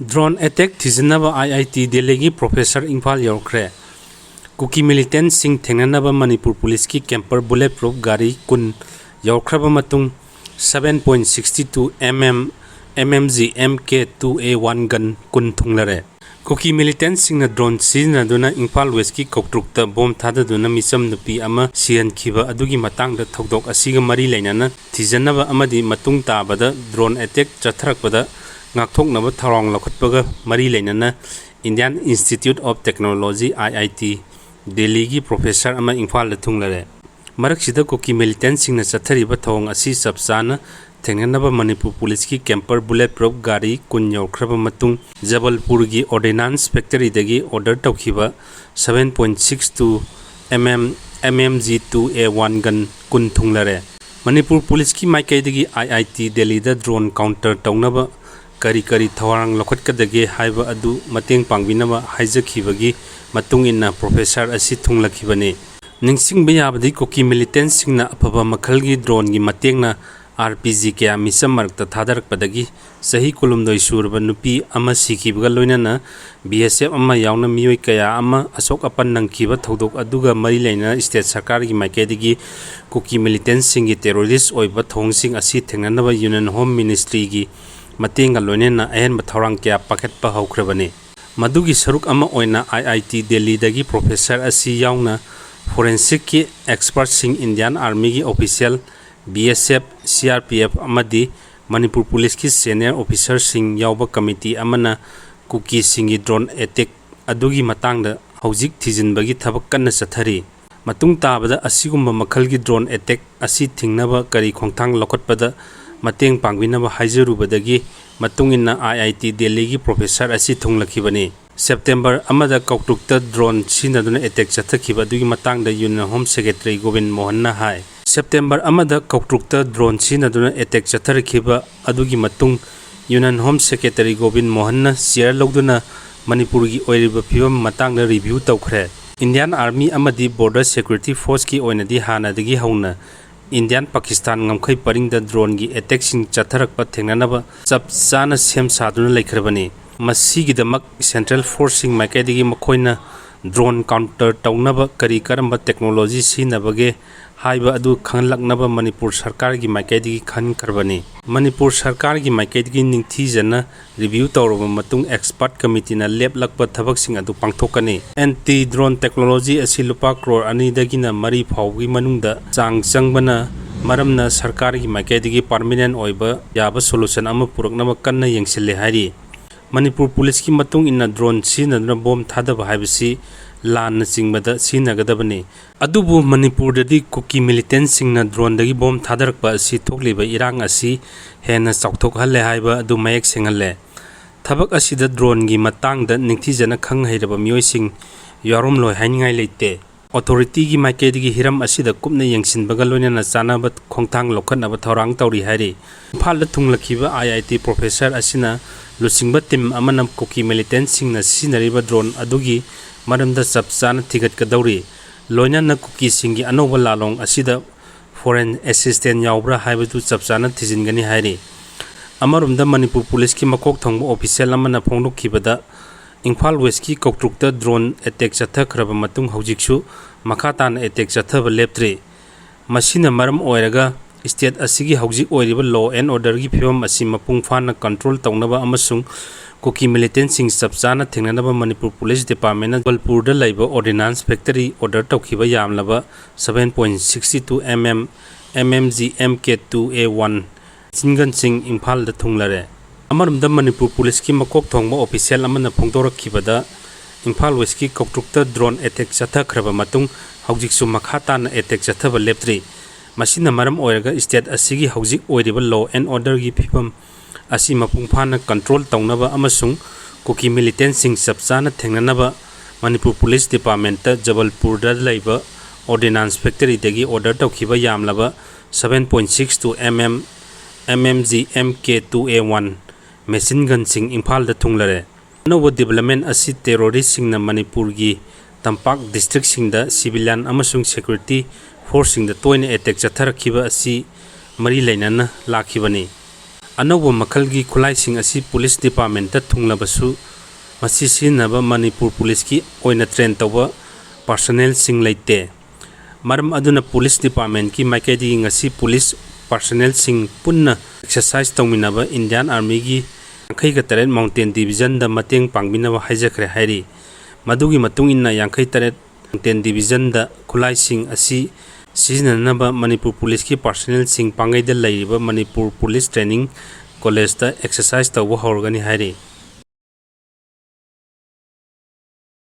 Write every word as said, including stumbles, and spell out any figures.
Drone attack ꯊꯤꯖꯤꯟꯅꯕ I I T Delhiꯒꯤ professor Imphal ꯌꯧꯔꯛꯈ꯭ꯔꯦ꯫ ꯀꯨꯀꯤ militantꯁꯤꯡ ꯊꯦꯡꯅꯅꯕ ꯃꯅꯤꯄꯨꯔ ꯄꯨꯂꯤꯁꯀꯤ camper bullet proof ꯒꯥꯔꯤ ꯀꯨꯟ ꯌꯧꯔꯛꯈ꯭ꯔꯕ ꯃꯇꯨꯡ, seven point six two M M M M G M K two A one gun ꯀꯨꯟ ꯊꯨꯡꯂꯔꯦ꯫ ꯀꯨꯀꯤ militantꯁꯤꯡꯅ drone ꯁꯤꯖꯤꯟꯅꯗꯨꯅ Imphal Westꯀꯤ ꯀꯧꯇ꯭ꯔꯨꯛꯇ bomb ꯊꯥꯗꯗꯨꯅ ꯃꯤꯆꯝ ꯅꯨꯄꯤ ꯑꯃ ꯁꯤꯍꯟꯈꯤꯕ ꯑꯗꯨꯒꯤ ꯃꯇꯥꯡꯗ ꯊꯧꯗꯣꯛ ꯑꯁꯤꯒ ꯃꯔꯤ ꯂꯩꯅꯅ ꯊꯤꯖꯤꯟꯅꯕ ꯑꯃꯗꯤ ꯃꯇꯨꯡ ꯇꯥꯕꯗ drone attack ꯆꯠꯊꯔꯛꯄꯗ ꯉꯥꯛꯊꯣꯛꯅꯕ ꯊꯧꯔꯥꯡ ꯂꯧꯈꯠꯄꯒ ꯃꯔꯤ ꯂꯩꯅꯅ Indian Institute of Technology, I I T, Delhiꯒꯤ professor ꯑꯃ ꯏꯝꯐꯥꯜꯗ ꯊꯨꯡꯂꯔꯦ꯫ ꯃꯔꯛꯁꯤꯗ ꯀꯨꯀꯤ militantꯁꯤꯡꯅ ꯆꯠꯊꯔꯤꯕ ꯊꯧꯑꯣꯡ ꯑꯁꯤ ꯆꯞ ꯆꯥꯅ ꯊꯦꯡꯅꯅꯕ ꯃꯅꯤꯄꯨꯔ ꯄꯨꯂꯤꯁꯀꯤ camper bullet proof ꯒꯥꯔꯤ ꯀꯨꯟ ꯌꯧꯈ꯭ꯔꯕ ꯃꯇꯨꯡ, ꯖꯕꯜꯄꯨꯔꯒꯤ ordnance factoryꯗꯒꯤ order ꯇꯧꯈꯤꯕ seven point six two M M M M G two A one gun ꯀꯨꯟ ꯊꯨꯡꯂꯔꯦ꯫ ꯃꯅꯤꯄꯨꯔ ꯄꯨꯂꯤꯁꯀꯤ ꯃꯥꯏꯀꯩꯗꯒꯤ I I T Delhiꯗ drone counter ꯇꯧꯅꯕ ꯀꯔꯤ ꯀꯔꯤ ꯊꯧꯔꯥꯡ ꯂꯧꯈꯠꯀꯗꯒꯦ ꯍꯥꯏꯕ ꯑꯗꯨ ꯃꯇꯦꯡ ꯄꯥꯡꯕꯤꯅꯕ ꯍꯥꯏꯖꯈꯤꯕꯒꯤ ꯃꯇꯨꯡ ꯏꯟꯅ professor ꯑꯁꯤ ꯊꯨꯡꯂꯛꯈꯤꯕꯅꯤ꯫ ꯅꯤꯡꯁꯤꯡꯕ ꯌꯥꯕꯗꯤ, ꯀꯨꯀꯤ militantꯁꯤꯡꯅ ꯑꯐꯕ ꯃꯈꯜꯒꯤ droneꯒꯤ ꯃꯇꯦꯡꯅ R P G ꯀꯌꯥ ꯃꯤꯆꯝ ꯃꯔꯛꯇ ꯊꯥꯗꯔꯛꯄꯗꯒꯤ ꯆꯍꯤ ꯀꯨꯟꯍꯨꯝꯗꯣꯏ ꯁꯨꯔꯕ ꯅꯨꯄꯤ ꯑꯃ ꯁꯤꯈꯤꯕꯒ ꯂꯣꯏꯅꯅ B S F ꯑꯃ ꯌꯥꯎꯅ ꯃꯤꯑꯣꯏ ꯀꯌꯥ ꯑꯃ ꯑꯁꯣꯛ ꯑꯄꯟ ꯅꯪꯈꯤꯕ ꯊꯧꯗꯣꯛ ꯑꯗꯨꯒ ꯃꯔꯤ ꯂꯩꯅꯅ state ꯁꯔꯀꯥꯔꯒꯤ ꯃꯥꯏꯀꯩꯗꯒꯤ ꯀꯨꯀꯤ militantꯁꯤꯡꯒꯤ terrorist ꯑꯣꯏꯕ ꯊꯧꯑꯣꯡꯁꯤꯡ ꯑꯁꯤ ꯊꯦꯡꯅꯅꯕ Union Home Ministryꯒꯤ ꯃꯇꯦꯡꯒ ꯂꯣꯏꯅꯅ ꯑꯍꯦꯟꯕ ꯊꯧꯔꯥꯡ ꯀꯌꯥ ꯄꯥꯏꯈꯠꯄ ꯍꯧꯈ꯭ꯔꯕꯅꯤ꯫ ꯃꯗꯨꯒꯤ ꯁꯔꯨꯛ ꯑꯃ ꯑꯣꯏꯅ I I T Delhiꯗꯒꯤ professor ꯑꯁꯤ ꯌꯥꯎꯅ forensicꯀꯤ expertꯁꯤꯡ, Indian Armyꯒꯤ official, B S F, C R P F ꯑꯃꯗꯤ ꯃꯅꯤꯄꯨꯔ ꯄꯨꯂꯤꯁꯀꯤ senior officerꯁꯤꯡ ꯌꯥꯎꯕ committee ꯑꯃꯅ ꯀꯨꯀꯤꯁꯤꯡꯒꯤ drone attack ꯑꯗꯨꯒꯤ ꯃꯇꯥꯡꯗ ꯍꯧꯖꯤꯛ ꯊꯤꯖꯤꯟꯕꯒꯤ ꯊꯕꯛ ꯀꯟꯅ ꯆꯠꯊꯔꯤ꯫ ꯃꯇꯨꯡ ꯇꯥꯕꯗ ꯑꯁꯤꯒꯨꯝꯕ ꯃꯈꯜꯒꯤ drone attack ꯑꯁꯤ ꯊꯤꯡꯅꯕ ꯀꯔꯤ ꯈꯣꯡꯊꯥꯡ ꯂꯧꯈꯠꯄꯗ ꯃꯇꯦꯡ ꯄꯥꯡꯕꯤꯅꯕ ꯍꯥꯏꯖꯔꯨꯕꯗꯒꯤ ꯃꯇꯨꯡ ꯏꯟꯅ I I T Delhiꯒꯤ professor ꯑꯁꯤ ꯊꯨꯡꯂꯛꯈꯤꯕꯅꯤ꯫ September ꯑꯃꯗ ꯀꯧꯇ꯭ꯔꯨꯛꯇ drone ꯁꯤꯖꯤꯟꯅꯗꯨꯅ attack ꯆꯠꯊꯈꯤꯕ ꯑꯗꯨꯒꯤ ꯃꯇꯥꯡꯗ Union Home Secretary ꯒꯣꯕꯤꯟ ꯃꯣꯍꯟꯅ ꯍꯥꯏ, September ꯑꯃꯗ ꯀꯧꯇ꯭ꯔꯨꯛꯇ drone ꯁꯤꯖꯤꯟꯅꯗꯨꯅ attack ꯆꯠꯊꯔꯛꯈꯤꯕ ꯑꯗꯨꯒꯤ ꯃꯇꯨꯡ Union Home Secretary Gobin ꯃꯣꯍꯟꯅ chair ꯂꯧꯗꯨꯅ ꯃꯅꯤꯄꯨꯔꯒꯤ ꯑꯣꯏꯔꯤꯕ ꯐꯤꯕꯝ ꯃꯇꯥꯡꯗ review ꯇꯧꯈ꯭ꯔꯦ꯫ Indian Army ꯑꯃꯗꯤ Border Security Forceꯀꯤ ꯑꯣꯏꯅꯗꯤ ꯍꯥꯟꯅꯗꯒꯤ ꯍꯧꯅ Indian Pakistan ꯉꯝꯈꯩ ꯄꯔꯤꯡꯗ droneꯒꯤ attackꯁꯤꯡ ꯆꯠꯊꯔꯛꯄ ꯊꯦꯡꯅꯅꯕ ꯆꯞ ꯆꯥꯅ ꯁꯦꯝ ꯁꯥꯗꯨꯅ ꯂꯩꯈ꯭ꯔꯕꯅꯤ꯫ ꯃꯁꯤꯒꯤꯗꯃꯛ central forceꯁꯤꯡ ꯃꯥꯏꯀꯩꯗꯒꯤ ꯃꯈꯣꯏꯅ drone counter ꯇꯧꯅꯕ ꯀꯔꯤ ꯀꯔꯝꯕ technology ꯁꯤꯖꯤꯟꯅꯕꯒꯦ ꯍꯥꯏꯕ ꯑꯗꯨ ꯈꯪꯍꯜꯂꯛꯅꯕ ꯃꯅꯤꯄꯨꯔ ꯁꯔꯀꯥꯔꯒꯤ ꯃꯥꯏꯀꯩꯗꯒꯤ ꯈꯟꯈ꯭ꯔꯕꯅꯤ꯫ ꯃꯅꯤꯄꯨꯔ ꯁꯔꯀꯥꯔꯒꯤ ꯃꯥꯏꯀꯩꯗꯒꯤ ꯅꯤꯡꯊꯤꯖꯅ review ꯇꯧꯔꯕ ꯃꯇꯨꯡ expert committeeꯅ ꯂꯦꯞꯂꯛꯄ ꯊꯕꯛꯁꯤꯡ ꯑꯗꯨ ꯄꯥꯡꯊꯣꯛꯀꯅꯤ꯫ Anti drone technology ꯑꯁꯤ ꯂꯨꯄꯥ ꯀ꯭ꯔꯣꯔ ꯑꯅꯤꯗꯒꯤꯅ ꯃꯔꯤ ꯐꯥꯎꯕꯒꯤ ꯃꯅꯨꯡꯗ ꯆꯥꯡ ꯆꯪꯕꯅ ꯃꯔꯝꯅ ꯁꯔꯀꯥꯔꯒꯤ ꯃꯥꯏꯀꯩꯗꯒꯤ permanent ꯑꯣꯏꯕ ꯌꯥꯕ solution ꯑꯃ ꯄꯨꯔꯛꯅꯕ ꯀꯟꯅ ꯌꯦꯡꯁꯤꯜꯂꯦ ꯍꯥꯏꯔꯤ꯫ ꯃꯅꯤꯄꯨꯔ ꯄꯨꯂꯤꯁꯀꯤ ꯃꯇꯨꯡ ꯏꯟꯅ drone ꯁꯤꯖꯤꯟꯅꯗꯨꯅ ꯕꯣꯝ ꯊꯥꯗꯕ ꯍꯥꯏꯕꯁꯤ ꯂꯥꯟꯅꯆꯤꯡꯕꯗ ꯁꯤꯖꯤꯟꯅꯒꯗꯕꯅꯤ꯫ ꯑꯗꯨꯕꯨ ꯃꯅꯤꯄꯨꯔꯗꯗꯤ ꯀꯨꯀꯤ militantꯁꯤꯡꯅ droneꯗꯒꯤ ꯕꯣꯝ ꯊꯥꯗꯔꯛꯄ ꯑꯁꯤ ꯊꯣꯛꯂꯤꯕ ꯏꯔꯥꯡ ꯑꯁꯤ ꯍꯦꯟꯅ ꯆꯥꯎꯊꯣꯛꯍꯜꯂꯦ ꯍꯥꯏꯕ ꯑꯗꯨ ꯃꯌꯦꯛ ꯁꯦꯡꯍꯜꯂꯦ꯫ ꯊꯕꯛ ꯑꯁꯤꯗ droneꯒꯤ ꯃꯇꯥꯡꯗ ꯅꯤꯡꯊꯤꯖꯅ ꯈꯪ ꯍꯩꯔꯕ ꯃꯤꯑꯣꯏꯁꯤꯡ ꯌꯥꯎꯔꯝꯂꯣꯏ ꯍꯥꯏꯅꯤꯡꯉꯥꯏ ꯂꯩꯇꯦ꯫ Authorityꯒꯤ ꯃꯥꯏꯀꯩꯗꯒꯤ ꯍꯤꯔꯝ ꯑꯁꯤꯗ ꯀꯨꯞꯅ ꯌꯦꯡꯁꯤꯟꯕꯒ ꯂꯣꯏꯅꯅ ꯆꯥꯅꯕ ꯈꯣꯡꯊꯥꯡ ꯂꯧꯈꯠꯅꯕ ꯊꯧꯔꯥꯡ ꯇꯧꯔꯤ ꯍꯥꯏꯔꯤ꯫ ꯏꯝꯐꯥꯜꯗ ꯊꯨꯡꯂꯈꯤꯕ IIT professor ꯑꯁꯤꯅ ꯂꯨꯆꯤꯡꯕ team ꯑꯃꯅ ꯀꯨꯀꯤ militantꯁꯤꯡꯅ ꯁꯤꯖꯤꯟꯅꯔꯤꯕ drone ꯑꯗꯨꯒꯤ ꯃꯔꯝꯗ ꯆꯞ ꯆꯥꯅ ꯊꯤꯒꯠꯀꯗꯧꯔꯤ꯫ ꯂꯣꯏꯅꯅ ꯀꯨꯀꯤꯁꯤꯡꯒꯤ ꯑꯅꯧꯕ ꯂꯥꯂꯣꯡ ꯑꯁꯤꯗ foreign assistance ꯌꯥꯎꯕ꯭ꯔꯥ ꯍꯥꯏꯕꯗꯨ ꯆꯞ ꯆꯥꯅ ꯊꯤꯖꯤꯟꯒꯅꯤ ꯍꯥꯏꯔꯤ꯫ ꯑꯃꯔꯣꯝꯗ ꯃꯅꯤꯄꯨꯔ ꯄꯨꯂꯤꯁꯀꯤ ꯃꯀꯣꯛ ꯊꯣꯡꯕ official ꯑꯃꯅ ꯐꯣꯡꯗꯣꯛꯈꯤꯕꯗ ꯏꯝꯐꯥꯜ Westꯀꯤ ꯀꯧꯇ꯭ꯔꯨꯛꯇ drone attack ꯆꯠꯊꯈ꯭ꯔꯕ ꯃꯇꯨꯡ ꯍꯧꯖꯤꯛꯁꯨ ꯃꯈꯥ ꯇꯥꯅ attack ꯆꯠꯊꯕ ꯂꯦꯞꯇ꯭ꯔꯤ꯫ ꯃꯁꯤꯅ ꯃꯔꯝ ꯑꯣꯏꯔꯒ state ꯑꯁꯤꯒꯤ ꯍꯧꯖꯤꯛ ꯑꯣꯏꯔꯤꯕ law and orderꯒꯤ ꯐꯤꯕꯝ ꯑꯁꯤ ꯃꯄꯨꯡ ꯐꯥꯅ control ꯇꯧꯅꯕ ꯑꯃꯁꯨꯡ ꯀꯨꯀꯤ militantꯁꯤꯡ ꯆꯞ ꯆꯥꯅ ꯊꯦꯡꯅꯅꯕ ꯃꯅꯤꯄꯨꯔ ꯄꯨꯂꯤꯁ departmentꯅ ꯖꯕꯜꯄꯨꯔꯗ ꯂꯩꯕ ordnance factory order ꯇꯧꯈꯤꯕ ꯌꯥꯝꯂꯕ seven point six two MM MMG MK two A one machine gunꯁꯤꯡ ꯏꯝꯐꯥꯜꯗ ꯊꯨꯡꯂꯔꯦ꯫ ꯑꯃꯔꯣꯝꯗ ꯃꯅꯤꯄꯨꯔ ꯄꯨꯂꯤꯁꯀꯤ ꯃꯀꯣꯛ ꯊꯣꯡꯕ official ꯑꯃꯅ ꯐꯣꯡꯗꯣꯔꯛꯈꯤꯕꯗ ꯏꯝꯐꯥꯜ Westꯀꯤ ꯀꯧꯇ꯭ꯔꯨꯛꯇ drone attack ꯆꯠꯊꯈ꯭ꯔꯕ ꯃꯇꯨꯡ ꯍꯧꯖꯤꯛꯁꯨ ꯃꯈꯥ ꯇꯥꯅ attack ꯆꯠꯊꯕ ꯂꯦꯞꯇ꯭ꯔꯤ꯫ ꯃꯁꯤꯅ ꯃꯔꯝ ꯑꯣꯏꯔꯒ state ꯑꯁꯤꯒꯤ ꯍꯧꯖꯤꯛ ꯑꯣꯏꯔꯤꯕ law and orderꯒꯤ ꯐꯤꯕꯝ ꯑꯁꯤ ꯃꯄꯨꯡ ꯐꯥꯅ control ꯇꯧꯅꯕ ꯑꯃꯁꯨꯡ ꯀꯨꯀꯤ militantꯁꯤꯡ ꯆꯞ ꯆꯥꯅ ꯊꯦꯡꯅꯅꯕ ꯃꯅꯤꯄꯨꯔ ꯄꯨꯂꯤꯁ departmentꯇ ꯖꯕꯜꯄꯨꯔꯗ ꯂꯩꯕ ordnance factoryꯗꯒꯤ order ꯇꯧꯈꯤꯕ ꯌꯥꯝꯂꯕ seven point six two MM MMG MK two A one machine gunꯁꯤꯡ ꯏꯝꯐꯥꯜꯗ ꯊꯨꯡꯂꯔꯦ꯫ ꯑꯅꯧꯕ development ꯑꯁꯤ terroristꯁꯤꯡꯅ ꯃꯅꯤꯄꯨꯔꯒꯤ ꯇꯝꯄꯥꯛ districtꯁꯤꯡꯗ civilian ꯑꯃꯁꯨꯡ security forceꯁꯤꯡꯗ ꯇꯣꯏꯅ attack ꯆꯠꯊꯔꯛꯈꯤꯕ ꯑꯁꯤ ꯃꯔꯤ ꯂꯩꯅꯅ ꯂꯥꯛꯈꯤꯕꯅꯤ꯫ ꯑꯅꯧꯕ ꯃꯈꯜꯒꯤ ꯈꯨꯠꯂꯥꯏꯁꯤꯡ ꯑꯁꯤ ꯄꯨꯂꯤꯁ ꯗꯤꯄꯥꯔꯠꯃꯦꯟꯇ ꯊꯨꯡꯂꯕꯁꯨ, ꯃꯁꯤ ꯁꯤꯖꯤꯟꯅꯕ ꯃꯅꯤꯄꯨꯔ ꯄꯨꯂꯤꯁꯀꯤ ꯑꯣꯏꯅ ꯇ꯭ꯔꯦꯟ ꯇꯧꯕ ꯄꯥꯔꯁꯣꯅꯦꯜꯁꯤꯡ ꯂꯩꯇꯦ꯫ ꯃꯔꯝ ꯑꯗꯨꯅ ꯄꯨꯂꯤꯁ ꯗꯤꯄꯥꯔꯠꯃꯦꯟꯀꯤ ꯃꯥꯏꯀꯩꯗꯒꯤ ꯉꯁꯤ ꯄꯨꯂꯤꯁ ꯄꯥꯔꯁꯣꯅꯦꯜꯁꯤꯡ ꯄꯨꯟꯅ ꯑꯦꯛꯁꯔꯁꯥꯏꯁ ꯇꯧꯃꯤꯟꯅꯕ ꯏꯟꯗꯤꯌꯥꯟ ꯑꯥꯔꯃꯤꯒꯤ ꯌꯥꯡꯈꯩꯒ ꯇꯔꯦꯠ ꯃꯥꯎꯟꯇꯦꯟ ꯗꯤꯕꯤꯖꯟꯗ ꯃꯇꯦꯡ ꯄꯥꯡꯕꯤꯅꯕ ꯍꯥꯏꯖꯈ꯭ꯔꯦ ꯍꯥꯏꯔꯤ꯫ ꯃꯗꯨꯒꯤ ꯃꯇꯨꯡ ꯏꯟꯅ ꯌꯥꯡꯈꯩ ꯇꯔꯦꯠ ꯃꯥꯎꯟꯇꯦꯟ ꯗꯤꯕꯤꯖꯟꯗ ꯈꯨꯠꯂꯥꯏꯁꯤꯡ ꯑꯁꯤ ꯁꯤꯖꯤꯟꯅꯅꯕ ꯃꯅꯤꯄꯨꯔ ꯄꯨꯂꯤꯁꯀꯤ ꯄꯥꯔꯁꯣꯅꯦꯜꯁꯤꯡ ꯄꯥꯡꯒꯩꯗ ꯂꯩꯔꯤꯕ ꯃꯅꯤꯄꯨꯔ ꯄꯨꯂꯤꯁ ꯇ꯭ꯔꯦꯅꯤꯡ ꯀꯣꯂꯦꯖꯇ ꯑꯦꯛꯁꯔꯁꯥꯏꯁ ꯇꯧꯕ ꯍꯧꯔꯒꯅꯤ ꯍꯥꯏꯔꯤ꯫